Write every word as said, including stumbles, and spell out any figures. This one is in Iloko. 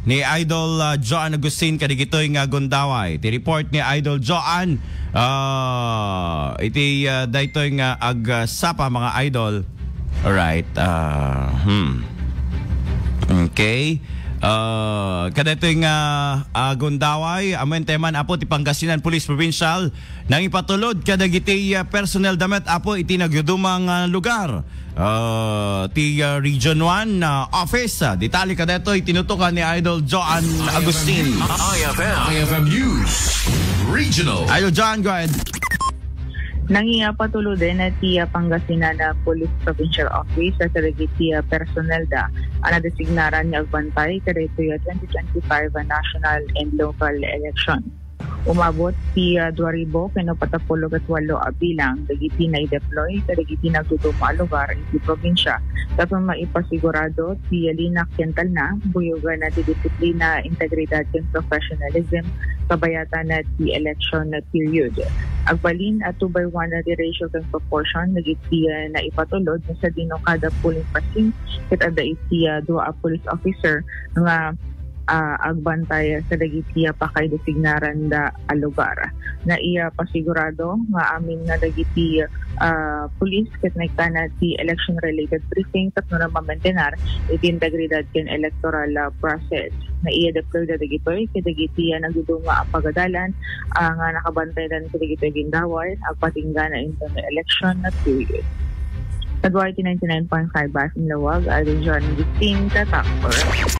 ni Idol, ah, Joan Agustin kadagitoy nga gundaway. Ti report ni Idol Joan, ah, iti, ah, daytoy nga agsapa, mga idol. Alright. Ah, hmm. Okay. Ah, kadaytoy nga, ah, gundaway, ammo man, Apo, ti Pangasinan Police Provincial nangipatulod kadagiti, ah, personnel da met, Apo, iti nagduduma nga lugar. Ah, ti, ah, Region one, ah, Office. Ah, detalye kadaytoy tinutukan ni Idol Joan Agustin. I F M. I F M News. Regional. Idol Joan, go ahead. Nangiapatulod ti, ah, Pangasinan, ah, Police Provincial Office, ah, kadagiti, ah, personnel da a nadesignaran nga agbantay kadaytoy, ah, twenty twenty-five, ah, national and local election. Umabot ti, ah, dua ribu ken upat a pulo ket walo a bilang dagiti nai-deploy kadagiti nagduduma a lugar iti probinsya tapno maipasigurado ti linak ken talna, buyogan ti disiplina, integridad ken professionalism kabayatan ti election period. Agbalin a two by one ti ratio ken proportion dagiti, ah, naipatulod sadino kada polling precinct ket adda iti, ah, dua a police officer nga, ah, agbantay kadagiti, ah, pakaidesignaran da a lugar. Naipasigurado nga amin nga dagiti, ah, pulis ket naikkan ti election-related briefing tapno mamaintenar iti integridad ken electoral, ah, process. Nai-deploy da dagitoy kadagiti, ah, nagduduma a pagadalan, ah, nga nakabantaydan kadagitoy gundaway agpatingga inton election period. Kadua iti ninety-nine point five F M Laoag, Idol Joan Agustin, Tatak Oras.